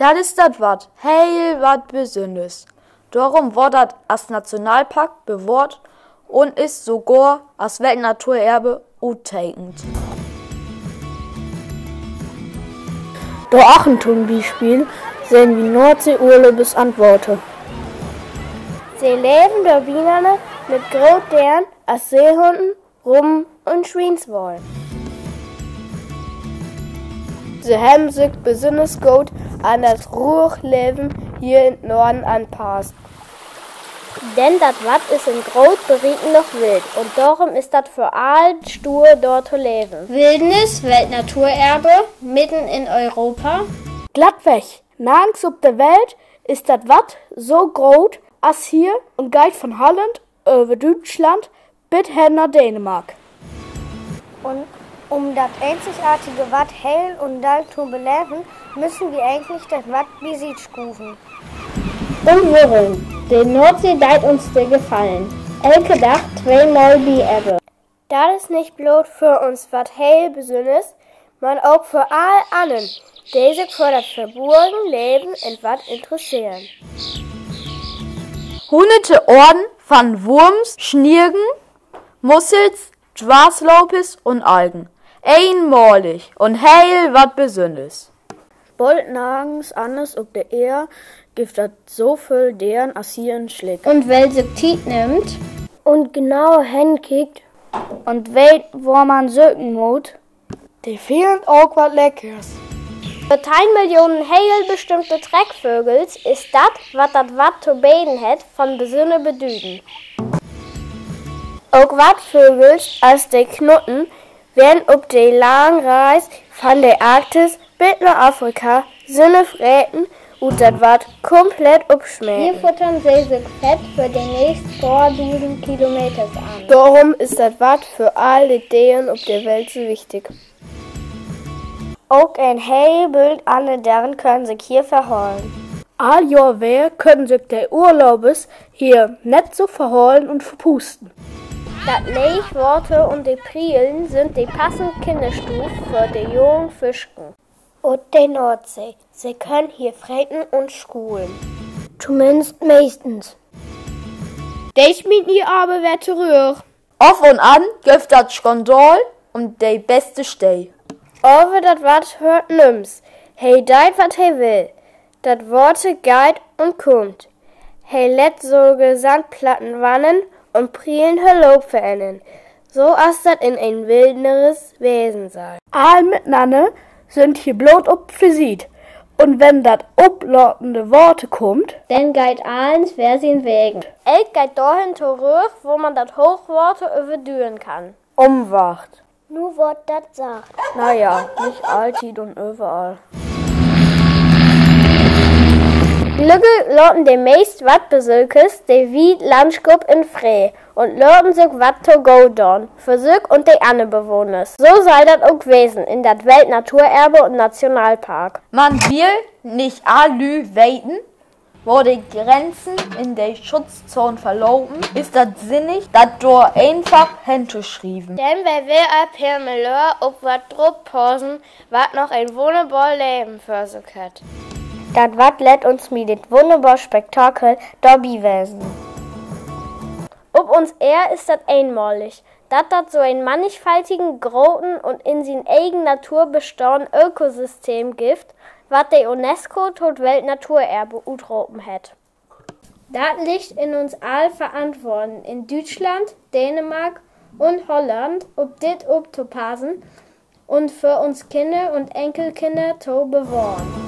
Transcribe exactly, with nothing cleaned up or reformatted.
Dat is dat wat heel wat Besünners. Dorüm word dat as Nationalpark bewohrt un is sogor as Weltnatuerbe uttekent. Dor achtern to'n Bispeel sehn wi Noordsee-Urlaubers an 't Water. Se leven dor binanner mit groot Deren as Seehunnen, Rummen un Swienswalen. Se hebben sük besünners goot an dat ruhig Leven hier in 't Norden anpasst. Denn dat Watt is en groot Berieken noch Wild un dorüm is dat vör allen stuur, dor to leven. Wildnis, Weltnatuerbe, mitten in Europa. Glattweg nargens op de Welt is dat Watt so groot as hier un geiht von Holland över Düütschland bit hen na Dänemark. Un üm dat eenzigartige Watt heel un dall to beleven, müssen wi egentlich dat Watt bisiet schuven. Un worüm? De Noordsee deit uns de Gefallen, elke Dag tweemal bi Ebbe. Dat is nich bloot för uns wat heel Besünners, man ok för all annern, de sük för dat verborgen Leven in 't Watt interesseren. Hunnerte Oorden von Wurms, Sniegen, Mussels, Dwarslopers un Algen. Eenmalig un heel wat Besünners. Bold nargens anners op de Eer gifft dat so vööl Deren as hier in Schlick. Un well sük Tiet nimmt un genau henkiekt un weet, wor man söken mutt, de finnt ok wat Leckers. För teihn Millionen heel bestimmte Treckvögels is dat, wat dat Watt to beden hett, von besünner Bedüden. Ok Wattvögels as de Knutten weern op de lang Reis von de Arktis bit na Afrika, sünner Freten, ut dat Watt kumplett opsmeten. Hier futtern se sük Fett för de nächst poor dusend Kilometers an. Dorüm is dat Watt för all de Deren op de Welt so wichtig. Ok en heel Bült anner Deren köönt sük hier verhollen. All Johr weer köönt sük de Urlaubers hier nett so verhollen un verpuusten. Dat leeg Water un de Prielen sünd de passend Kinnerstuuv för de jungen Fischken ut de Noordsee. Se köönt hier freten un schulen. Tominnst meestens. De smiet ji aver weer torügg. Of un an gifft dat Skandal üm de beste Stee. Aver dat Watt höört nüms. He deit, wat he will. Dat Water geiht un kummt. He lett sogor Sandplatten wannern un Prielen hör Loop verännern, so as dat in en Wildnis wesen sall. All mitnanner sünd hier bloot op Visiet. Un wenn dat oplatende Water kummt, denn geiht allens weer sien Wegen. Elk geiht dorhen torügg, wo man dat Hoochwater överdüren kann. Umwacht. Nu word dat sacht. Na ja, nich alltiet un överall. Glückelk laten de meest Wattbesökers de wiet Landschop in Free un laten sük wat to goot doon, för sük un de anner Bewohners. So sall dat ok wesen in dat Weltnatuerbe un Nationalpark. Man will nich all Lüüd weten, wo de Grenzen in de Schutzzone verlopen, is dat sinnig, dat dor eenfach hentoschrieven. Denn will wi as Pemelöör op wat oppassen, wat noch en wunnerbor Leven vör sük hett. Dat Watt lett uns mit dit wunnerbor Spektakel dorbi wesen. Op uns Eer is dat eenmalig, dat dat so en mannigfaltigen, groten un in sien egen Natur bestahn Ökosystem gifft, wat de UNESCO to't Weltnatuerbe utropen hett. Dat liggt in uns all Verantwoorden, in Düütschland, Dänemark un Holland op dit optopassen un för uns Kinner un Enkelkinner to bewohren.